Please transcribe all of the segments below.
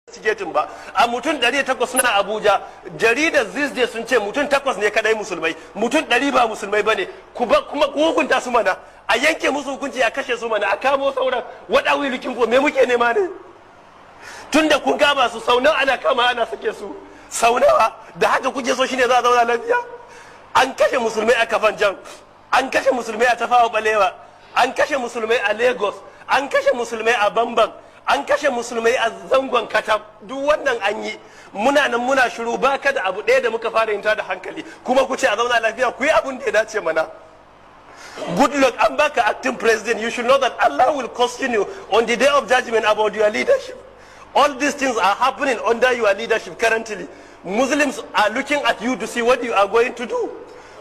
Investigating ba. A mutum 800 suna Abuja, jaridar This sun ce mutum takwas ne kadai musulmai, mutum 100 ba musulmai bane. Kuma ku hukunta su mana, a yanke musu hukunci, a kashe su mana, a kamo sauran. What are we looking for? Me muke nema ne? Tunda kun kama su, sau nawa ana kama ana sake su? Sau nawa? Da haka kuke so shine za a zauna lafiya? An kashe musulmai a Kafancan, an kashe musulmai a Tafawa Balewa, an kashe musulmai a Lagos, an kashe musulmai a Bamban, an kashe musulmai a Zangon Katab. Duk wannan an yi, muna nan muna shiru. Ba ka da abu ɗaya da muka fara yin da hankali. Kuma ku ce a zauna lafiya? Ku yi abun da ya dace mana. Good luck. An baka acting president. You should know that Allah will question you on the day of judgment about your leadership. All these things are happening under your leadership currently. Muslims are looking at you to see what you are going to do.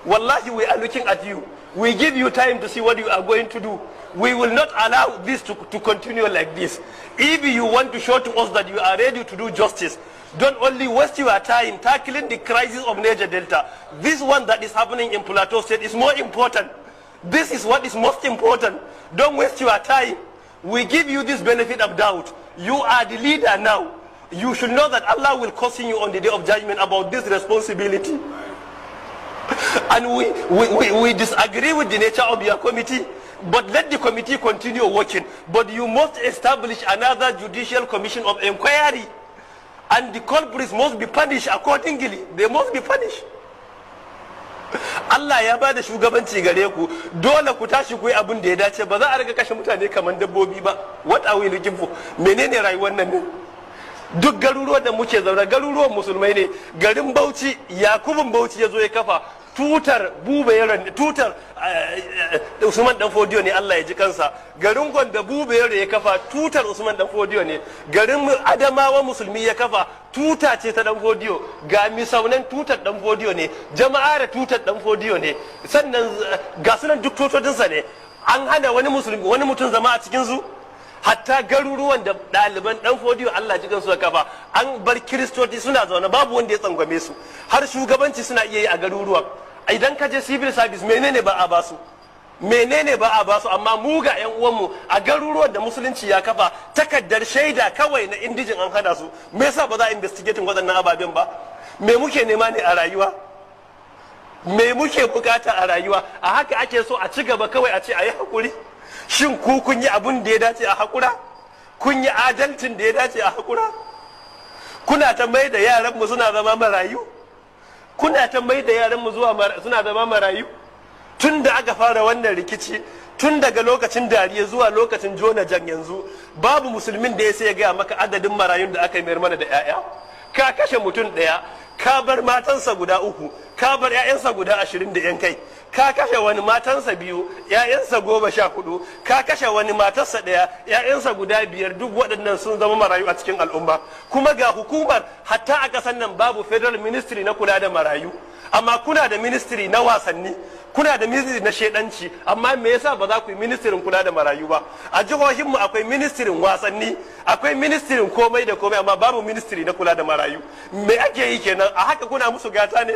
Wallahi, we are looking at you. We give you time to see what you are going to do. We will not allow this to continue like this. If you want to show to us that you are ready to do justice, don't only waste your time tackling the crisis of Niger Delta. This one that is happening in Plateau State is more important. This is what is most important. Don't waste your time. We give you this benefit of doubt. You are the leader now. You should know that Allah will question you on the day of judgment about this responsibility. And we disagree with the nature of your committee, but let the committee continue working. But you must establish another judicial commission of inquiry. And the culprits must be punished accordingly. They must be punished. Allah ya ba da shugabanci gare ku, dole ku tashi ku yi abin da ya dace. Ba za a riga kashe mutane kamar dabbobi ba. What are we looking for? Menene rayuwar nan ne? Duk garuruwan da muke zaune, garuruwan musulmai ne. Garin Bauchi, Yakubun Bauchi ya zo ya kafa tutar, Buba Yaro, tutar Usman Dan Fodiyo ne, Allah ya ji kansa. Garin Gombe, Buba Yaro ya kafa, tutar Usman Dan Fodiyo ne. Garin Adamawa, musulmi ya kafa, tuta ce ta Dan Fodiyo. Ga Misaunan, tutar Dan Fodiyo ne. Jama'a da tutar Dan Fodiyo ne. Sannan ga sunan duk tutotinsa ne. An hana wani musulmi, wani mutum zama a cikin su? Hatta garuruwan da ɗaliban Dan Fodiyo, Allah ji kansu, kafa, an bar Kiristoci suna zaune, babu wanda ya tsangwame su. Har shugabanci suna iya yi a garuruwan. Idan ka je civil service, menene ba a basu? Menene ba a basu? Amma mu ga yan uwanmu a garuruwan da musulunci ya kafa, takaddar shaida kawai na indigene an hana su. Me yasa ba za a investigating waɗannan ababen ba? Me muke nema ne a rayuwa? Me muke bukata a rayuwa? A haka ake so a ci gaba kawai, a ce a yi hakuri? Shin ku kun yi abun da ya dace a hakura? Kun yi adalcin da ya dace a hakura? Kuna ta mai da yaranmu suna zama marayu. Kuna ta mai da yaranmu zuwa suna zama marayu. Tun da aka fara wannan rikici, tun daga lokacin Dariye zuwa lokacin Jonathan, yanzu babu musulmin da ya sai ya gaya maka adadin marayun da aka mayar mana da 'ya'ya. Ka kashe mutum ɗaya, ka bar matansa guda uku, ka bar 'ya'yansa guda 20 da 'yan kai. Ka kashe wani, matansa biyu, 'ya'yansa 14. Ka kashe wani, matarsa ɗaya, 'ya'yansa guda biyar. Duk waɗannan sun zama marayu a cikin al'umma. Kuma ga hukumar, hatta a ƙasar nan babu federal ministry na kula da marayu, amma kuna da ministry na wasanni, kuna da ministry na shedanci. Amma me yasa ba za ku yi ministrin kula da marayu ba? A jihohinmu akwai ministrin wasanni, akwai ministrin komai da komai, amma babu ministry na kula da marayu. Me ake yi kenan? A haka kuna musu gata ne?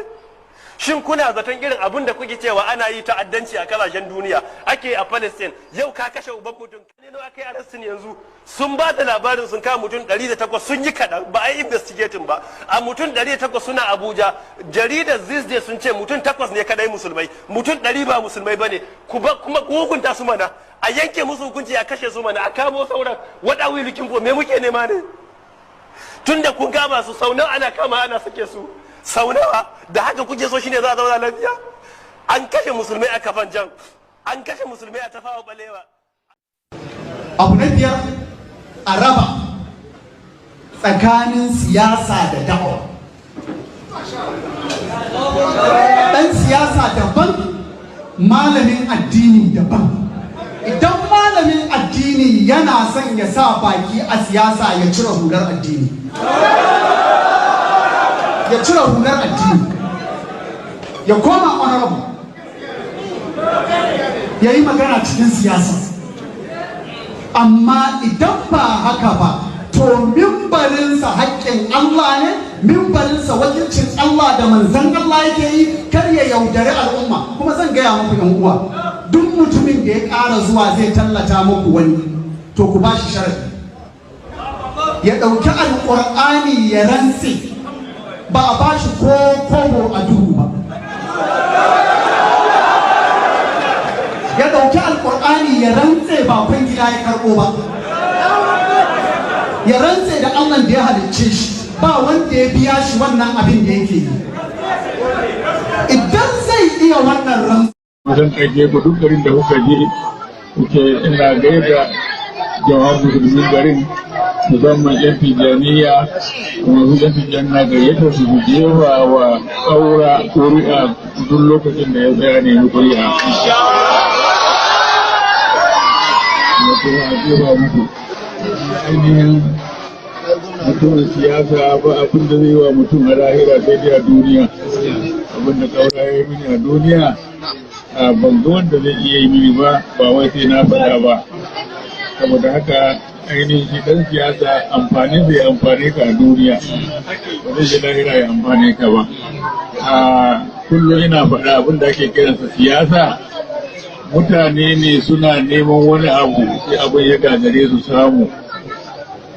Shin kuna zaton irin abin da kuke cewa ana yi ta'addanci a kasashen duniya ake a Palestine? Yau ka kashe uban mutum ne, nawa aka yi arresting? Yanzu sun ba da labarin sun kama mutum 108, sun yi kaɗan. Ba a yi investigating ba. A mutum 108 suna Abuja, jaridar This Day sun ce mutum takwas ne kadai musulmai, mutum 100 ba musulmai bane. Kuma ku hukunta su mana, a yanke musu hukunci, a kashe su mana, a kamo sauran. What are we looking for? Me muke nema ne? Tunda kun kama su, sau nawa ana kama ana sake su? Sau nawa? Da haka kuke so shine za a zauna lafiya? An kashe musulmai a Kafancan, an kashe musulmai a Tafawa Balewa. Abu na biyar, a raba tsakanin siyasa da da'awa. Ɗan siyasa daban, malamin addini daban. Idan malamin addini yana son ya sa baki a siyasa, ya cire hular addini, ya cire hular addini, ya koma honorable, ya yi magana cikin siyasa. Amma idan ba haka ba, to mimbarinsa haƙƙin Allah ne, mimbarinsa wakilcin Allah da manzan Allah yake yi, kar ya yaudari al'umma. Kuma zan gaya muku, yan uwa, duk mutumin da ya ƙara zuwa zai tallata muku wani, to ku ba shi sharadi. Ya ɗauki Alƙur'ani ya rantse ba a ba shi ko kobo a duhu ba. Ya ɗauki Alƙur'ani ya rantse ba kwangila ya karɓo ba. Ya rantse da Allah da ya halicce shi, ba wanda ya biya shi wannan abin da yake yi. Idan zai iya wannan rantsu Zan aike ku duk garin da kuka je, kuke ina gaida jama'an Musulmin garin, musamman yan Tijjaniya. Kuma su yan Tijjaniya, gayyata su su jefa wa Ƙaura ƙuri'a duk lokacin da ya tsaya nemi ƙuri'a. Kuma kuma a jefa muku ainihin mutumin siyasa, ba abin da zai yi wa mutum a lahira sai dai a duniya. Abin da Ƙaura ya yi mini a duniya, a ban ga wanda zai iya yi mini ba, ba wai sai na faɗa ba. Saboda haka ainihin shi ɗan siyasa, amfani zai amfane ka a duniya, ba zai je lahira ya amfane ka ba. A kullum ina faɗa, abin da ake kiransa siyasa, mutane ne suna neman wani abu, sai abin ya gagare su samu.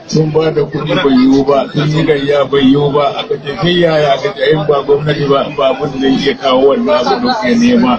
Sun ba da kuɗi, bai yiwu ba. Sun yi gayya, bai yiwu ba. Aka ce sai yaya? Aka ce in ba gwamnati ba, ba abin da zai iya kawo wannan abu da kuke nema.